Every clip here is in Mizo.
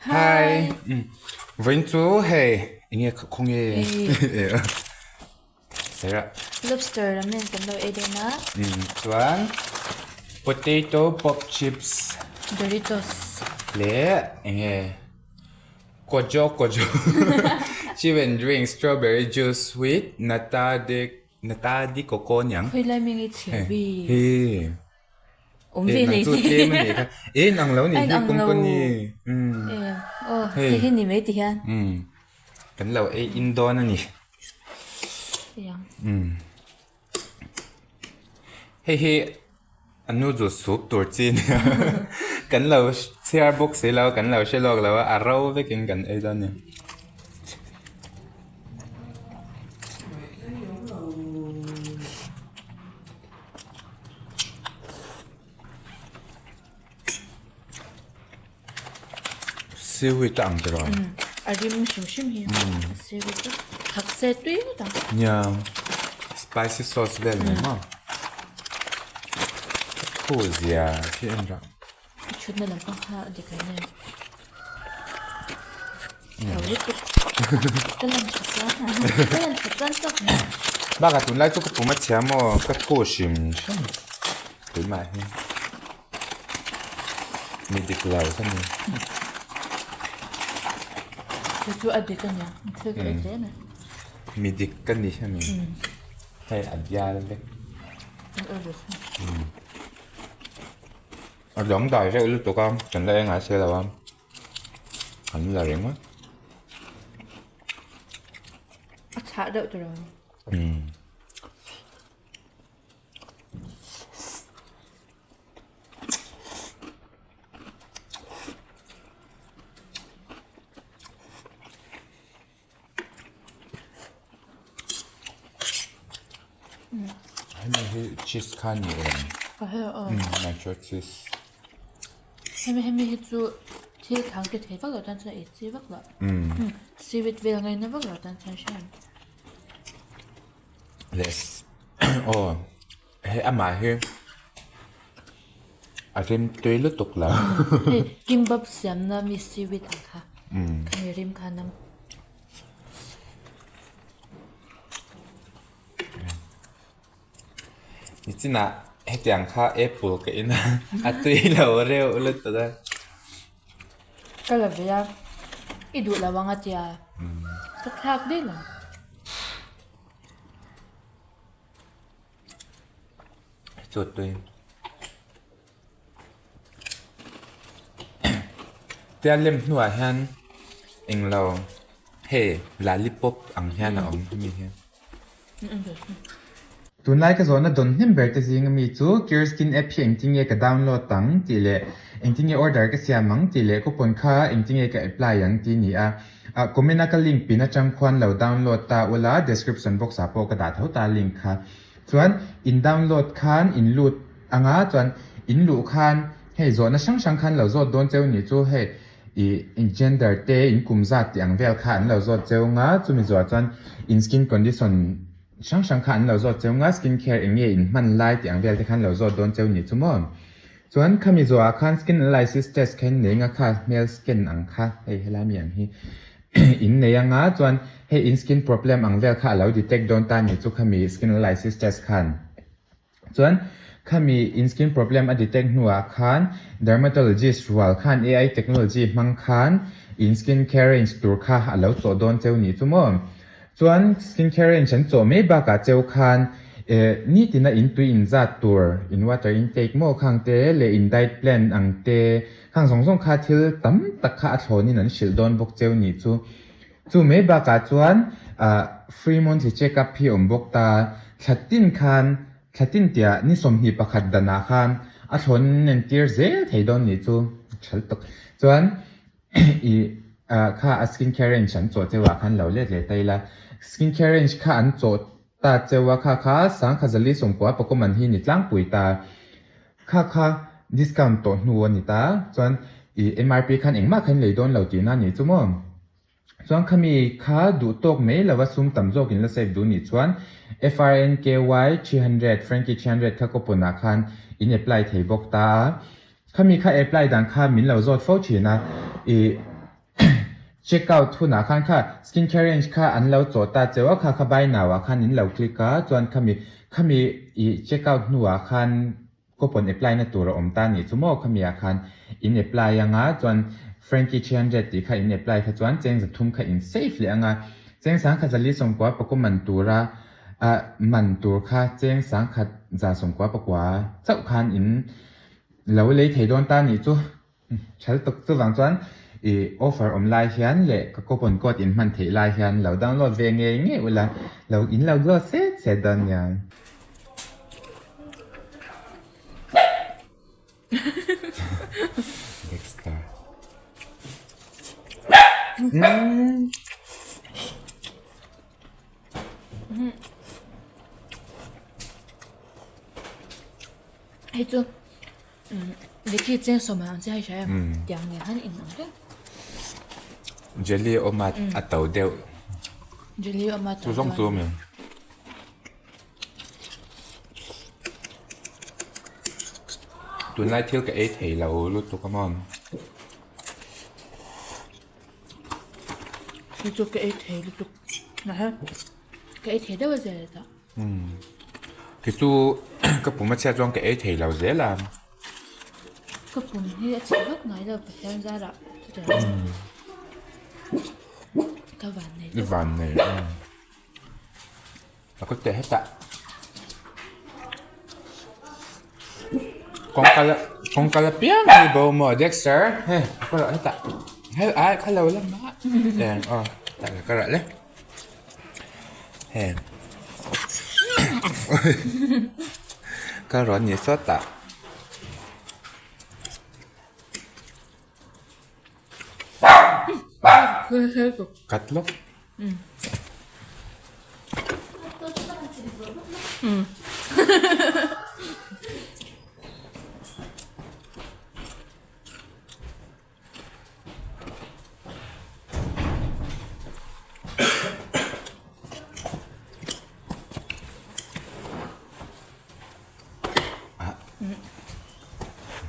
Hi. Vawiin chu hei enge khawnge Sarah. Lobster ramen kan lo ei dawn a. Chuan potato pop chips. Doritos. Leh enge kojo kojo chip and drink strawberry juice with nata de nata de coco aniang. Khawilai mi nge chhiar bik. Hei. Awm ve Nang chu tlem a nih kha. E nang lo nih hi company. Aw hei hi ni mai ti hian. Kan lo ei in dawn a ni. Hei hi a noodle soup tur chi a nia. Kan lo chhiar bawk si lo kan lo hre lawk lo a a ro vekin kan ei dawn a ni. Seaweed a ang tiraw? A rim hrim hrim hi seaweed chu thak se tui ngawt ang. Nia spicy sauce vel ni maw? Thu zia khi en rah. I thutna lam pang kha a dik lo nge? Tho lutuk. Ka lan tha chuan ka lan tha chuan chauh mai. Bakah tunlai chu ka pum a chhia maw ka thu hrim hrim keimah hi mi dik lo ka ni. Chu chu a dik a nia thil ka ei hle mai. Mi dik ka ni hemi hei a bial vek. A dang dai reuh lutuk a kan la engai se lo a an la ringawt. A chhah deuh tur ang. Umm. Hemi hi cheese kha ni em? Ka hre aw. Nacho cheese. Hemi hemi hi chu thil thang te thei vak lo tan chuan ei chi vak lo. Seaweed vel ngaina vak lo tan chuan hre ang. Les aw hei amah hi a rim tui lutuk lo. Hei kimbap siamna mi seaweed ang kha. Khami rim kha nam. Nichinah hetiang kha apple ka in a, a tui lo reuh lutuk a. Ka la ve a, i duh lo ang a tia, ka thlak daih lo. Chu tui. Tia lem hnuah hian englo hei lollipop ang hian a awm hemi hian. Tunlai ka zawhna dawn hnem ber te zing ami chu Cure Skin app hi engtin nge ka download ang tih leh engtin nge order ka siam ang tih leh coupon kha engtin nge ka apply ang tih a ni a. Comment a ka link pin atang khuan lo download ta ula description box ah pawh ka dah tho ta link kha. Chuan in download khan in lut anga chuan in luh khan hei zawhna hrang hrang khan lo zawt dawn cheu nih chu hei ih in gender te in kum zat tih ang vel kha an lo zawt cheu anga chumi zawh chuan in skin condition hrang hrang kha an lo zawt cheu anga skin care eng nge in hman lai tih ang vel te khan lo zawt dawn cheu nih chu maw. Chuan khami zawhah khan skin analysis test kha in nei anga kha hmel scan ang kha hei helai mi ang hi in nei anga chuan hei in skin problem ang vel kha a lo detect dawn ta nih chu khami skin analysis test khan. Chuan khami in skin problem a detect hnuah khan dermatologist rual khan AI technology hmang khan in skin care range tur kha a lo chawh dawn cheu nih chu maw. Chuan skin care range an chawh mai bakah cheu khan eh nitina in tui in zat tur in water intake maw khang te leh in diet plan ang te khang zawng zawng kha thil tam tak kha a thlawnin an hrilh dawn bawk cheu nih chu. Chu mai bakah chuan ah free monthly check up hi awm bawk ta, thla tin khan thla tin tiah ni 21 danah khan a thlawn en tir zel thei dawn nih chu thal tak. Chuan ih ah kha a skin care range an chawh cheuh ah khan lo let leh ta ila, skin care range kha an chawh ta cheuh a kha kha sangkha zali sawmkua pakawm an hi ni tlangpui ta. Kha kha discount tawh hnu a ni ta, chuan ih MRP khan engmah kha in lei dawn lo tihna a nih chu maw? Chuan khami kha duh tawk mai lova sum tam zawk in la save duh nih chuan FRNKY 300, Frankie 300 kha coupon ah khan in apply thei bawk ta a. Khami kha apply dan kha min lo zawt fo thin a, ih. Check out hunah khan kha skin care range kha an lo chawh ta cheu a, kha kha buy now ah khan in lo click a, chuan khami khami i check out hnuah khan coupon apply na tur a awm ta nih chu maw khami ah khan in apply anga chuan Frankie 300 tih kha in apply kha chuan cheng zathum kha in save leh anga cheng sangkhat zali sawmkua pakua man tura ah man tur kha cheng sangkhat za sawmkua pakua chauh khan in lo lei thei dawn ta nih chu. Thal tuk chuvang chuan i offer awm lai hian leh ka coupon code in hman theih lai hian lo download ve ngei ngei ula lo in lo glow set set dawn nia. Dexter. Hei chu Vicky cheng sawm ang chi hei hria em tiang nen khan in ang reng. Jelly awm a a to deuh. Jelly awm a to deuh. Chu zawng chu a mi. Tunlai thil ka ei thei lo lutuk a maw. Hei chu ka ei thei lutuk. Ka ei thei deuh a zel ta. Kei chu ka pum a chhiat chuan ka ei thei lo zel a. Ka pum hi a chhe vak ngai lo Pathian zarah ka van nei I van nei a ka teh hetah kawngka la kawngka la piang hi bo maw Dexter hei ka rawh hetah hei ai kha lo lamah eng aw tah ka rawh le. Heng ka rawn ni sawt ah cut lawk.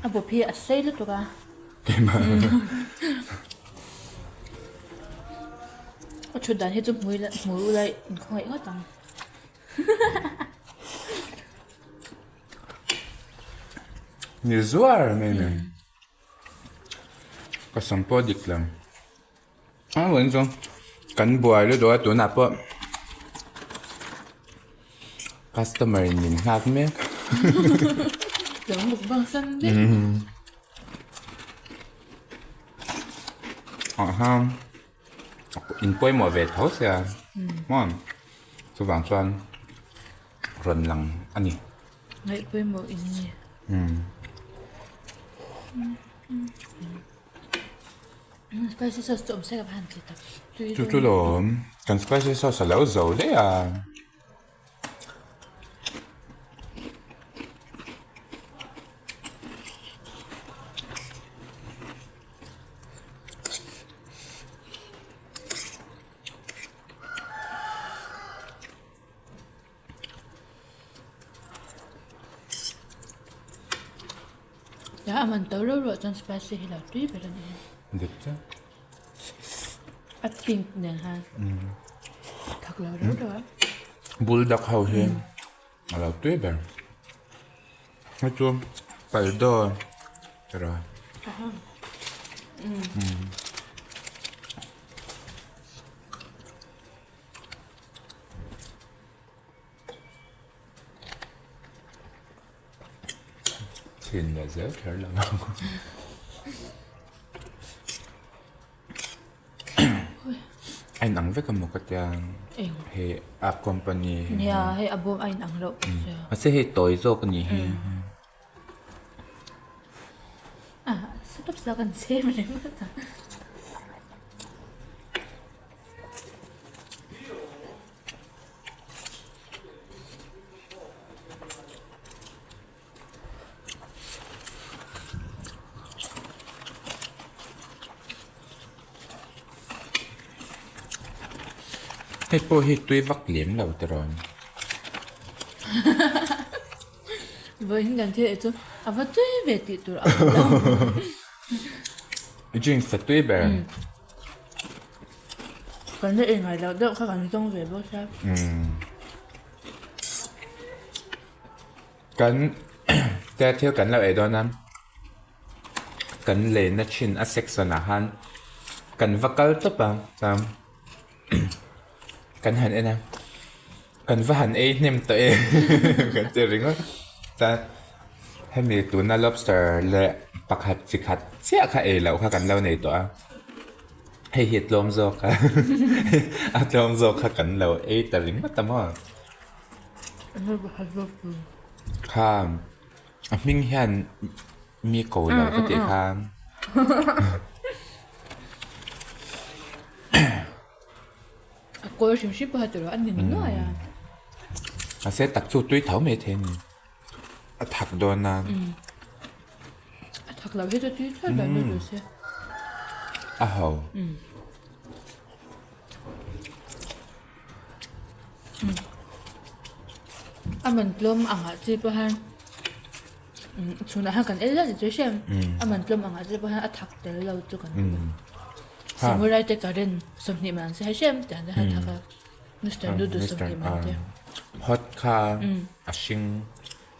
A bawp hi a sei lutuk a. A thut dan hi chu hmui hmui ula inkhawngaih ngawt ang. Ni zuar mai mai. Ka sam pawh a dik lo a vawiin chuan kan buai lutuk a tunah pawh customer in min nghak mek aha in pawimawh ve tho sia maw chuvang chuan rawn lang a ni. Ngaih pawimawh in ni. Spicy sauce chu awm se ka va han ti tak. Chu chu lawm kan spicy sauce a lo zo daih a. A man to reuh reuh chuan spicy hi lo tui ber a ni. Dik chiah. A pink nen khan thak lo reuh reuh a. Buldak ho hi a lo tui ber. Hei chu paldo tiraw. Chhin leh zel kher lo ang. A inang vek emaw ka tia hei a company hi. Nia hei a bawm a inang loh sia. Mahse hei tawi zawk a nih hi. Ah stop sa kan chhem ringawt a. Hei pawh hi tui vak lem lo tiraw. Vawiin kan thil ei chu a va tui ve tih tur a awm lo. I drinks a tui ber. Kan la ei ngai loh deuh kha kan zawng ve bawk sia. Kan te thil kan lo ei dawn a, kan leina thin a section ah khan kan va kal tawp a chuan kan han en a, kan va han ei hnem tawh e kan ti ringawt chuan hemi tuna lobster leh pakhat chi khat chiah kha ei loh kha kan lo nei tawh a. Hei hi a tlawm zawk a, a tlawm zawk kha kan lo ei ta ringawt a maw? Kha a hming hian mi ko lo ka tih kha. A kawl hrim hrim pawh a tilo a ni nuai a. Mahse tak chu tui tho mai thei a ni. A thak dawn a. A thak lo hi chu tui thlawt lo ni tur se. A ho. A man tlawm angah chi pawh hian chhunah hian kan ei zat chu hriat a man tlawm angah chi pawh hian a thak tel lo chu kan ti. Samurai te current 20 man se hriat tiang te kha a thak a. Mister Noodles 20 man te. Hot kha a hring.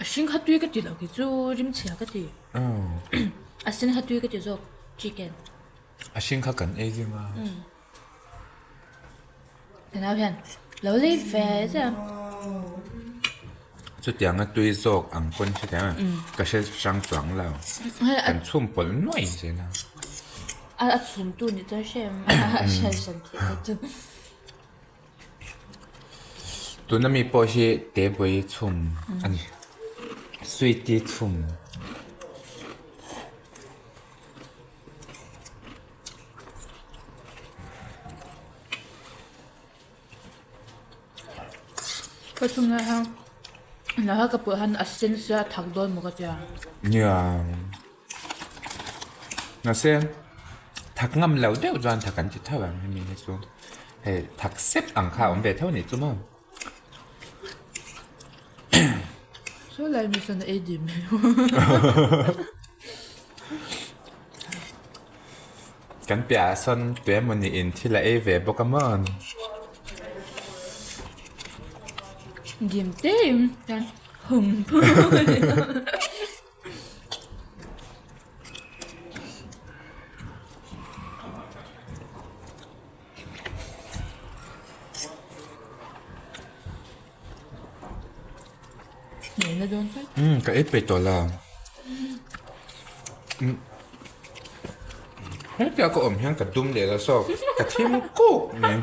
A hring kha tui ka ti lo khi chu rim chhia ka ti. A sen kha tui ka ti zawk chicken. A hring kha kan ei zing a. Ka nau hian lo lei ve zia. Chutianga tui zawk ang pawn hre ka hre hrang chuang lo. Kan chhum pawlh nuai zel a. A chhum tu ni chuan hre em a hriat hran theih te chu. Tuna mi pawh hi tebui chhum a ni sweety chhum. Ka chhung lai hian naha ka pawh hian a sen sia a thak dawn maw ka tia. Nia mahse thak ngam lo deuh chuan thak an ti tho ang hemi hi chu hei thak sep ang kha a awm ve tho a nih chu maw. Saw lai mi sawn a ei dim Kan piahah sawn tuemawni in thil a ei ve bawk a maw? Dim te in hian hum Umm ka ei peih tawh la. Hetia ka awm hian ka dum leh la saw ka thim kuk mai.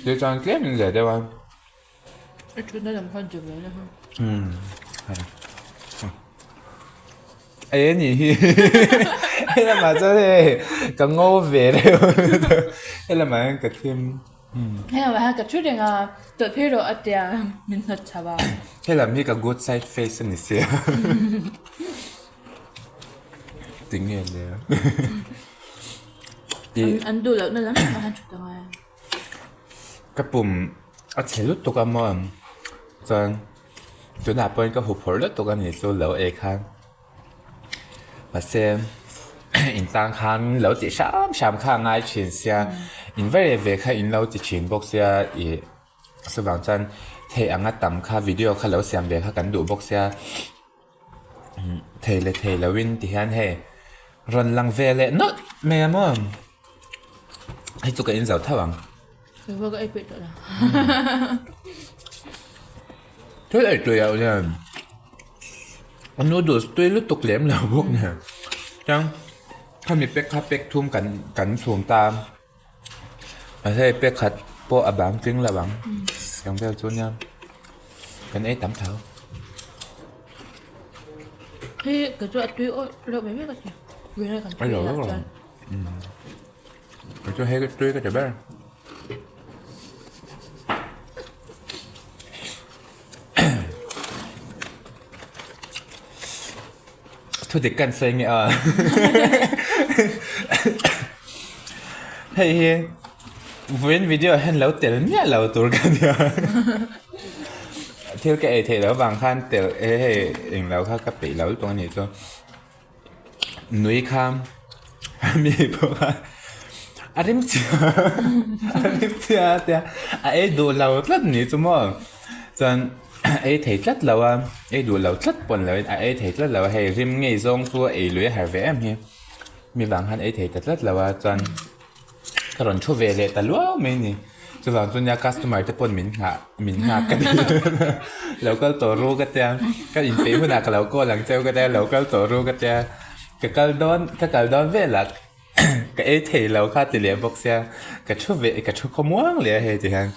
Tih chuan tlem in zeh deuh a. I thutna lam khan che ve na ha. Umm ei a nih hi he lamah chuan hei ka ngo ve reuh he lamah hian ka thim. He lamah hian ka thu reng a tawlh phei rawh a tia min hnawt chho a. He lam hi ka good side face a ni sia tinge le An duh lohna lam lamah hian thut a ngai a. Ka pum a chhe lutuk a maw chuan tunah pawhin ka huphurh lutuk a ni chu lo ei khan mahse intang khan lo tih hram hram kha a ngai thin sia in va reh ve kha in lo ti thin bawk sia ih chuvang chuan theih anga tam kha video kha lo siam ve kha kan duh bawk sia. Thei leh thei loin ti hian hei rawn lang ve leh nawlh mai a maw hei chu ka in zo tho ang. Kei pawh ka ei peih tawh lo. Thil ei tui loh nen a noodles tui lutuk lem lo bawk nen chuan khami pack kha pack thum kan kan chhum ta a mahse hei pack khat pawh a bang tling lo ang eng vel chu nia kan ei tam tho. Hei ka chu a tui awih reuh mai mai ka ti rinai kan tui ah chuan. Ka chu hei tui ka ti ber. Thu dik kan sawi nge a hei hi vawiin video ah hian lo tel miah lo tur ka nia thil ka ei theih loh avang khan tel hei englo kha ka peih lo lutuk a nih chu nui kha mi pawh kha. A rim chhia a rim chhia a tia a ei duh lo tlat ni chu maw chuan ei thei tlat lo a ei duh lo tlat pawn lo in a ei thei tlat lo a hei rim ngei zawng chu a ei lui a har ve em hi mi vang khan ei thei ta tlat lo a chuan ka rawn thu ve leh ta luau mai a ni chuvang chu nia customer te pawn min nghah min nghak ka ti lo kal tawh ru ka tia ka inpeih hunah ka lo call ang cheu ka tia lo kal tawh ru ka tia ka kal dawn ka kal dawn velah. Ka ei thei lo kha ti leh bawk sia ka thu ve ka thu khawmuang leh a hei ti hian.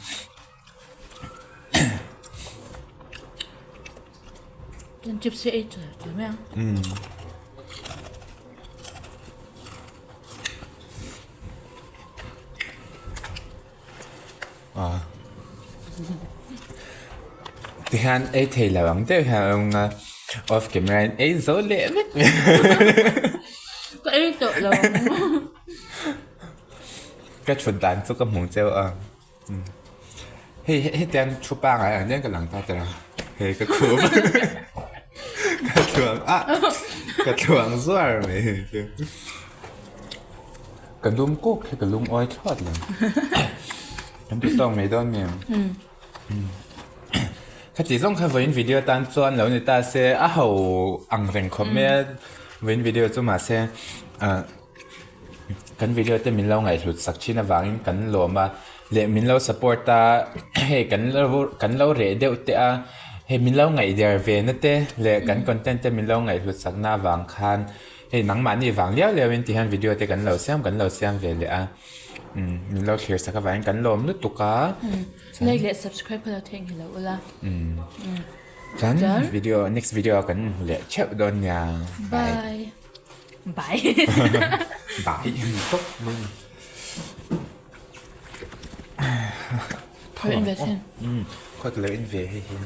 Chuan chips hi ei char char mai ang. Ti hian ei thei lo ang deuh hian a awm a, off camera in ei zo leh vek mai. Ka ei tawh lo ang. Ka thut dan chu ka hmu cheu a, hei hetiang thu pangai ang hian ka lang ta tel a, hei ka khup ka thluang a ka thluang zuar mai hei chu. Ka lum kuk hi ka lum awi thlawt lo. Kan ti tawk mai dawn mi? Khati zawng kha vawiin video tan chuan lo ni ta se a ho ang reng khawp mai a vawiin video chu mahse ah kan video te min lo ngaihhlut sak thin avangin kan lawm a leh min lo support a hei kan lo kan lo reh deuh teh a hei min lo ngaih der ve na te leh kan content te min lo ngaihhlut sak na avang khan. Hei nangmahni vang liau liau in ti hian video te kan lo siam kan lo siam ve leh a umm min lo thlir sak avangin kan lawm lutuk a. Like leh subscribe kha lo theihnghilh lo ula. Umm chuan video next video ah kan hmu leh theuh dawn nia. Bye. Bye. Bye. Tawp mai. Khaw in ve thin. Umm khaw ka lo in ve hei hi.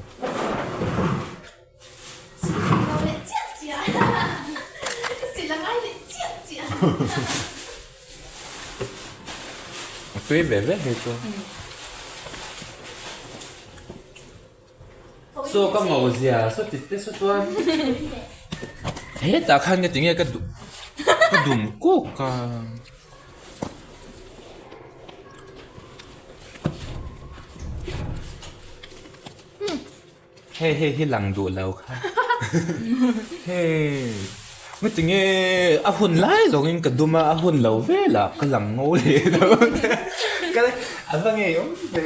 A tui ve ve hei chu. Saw ka ngo zia saw ti te saw chuan hetah khan ka ti nge ka duh ka dum kuk a. Hei hei hi lang duh lo kha hei ngati nge a hun lai zawng in ka dum a a hun lo vel ah ka lang ngo leh lo ka a va ngei awm ve.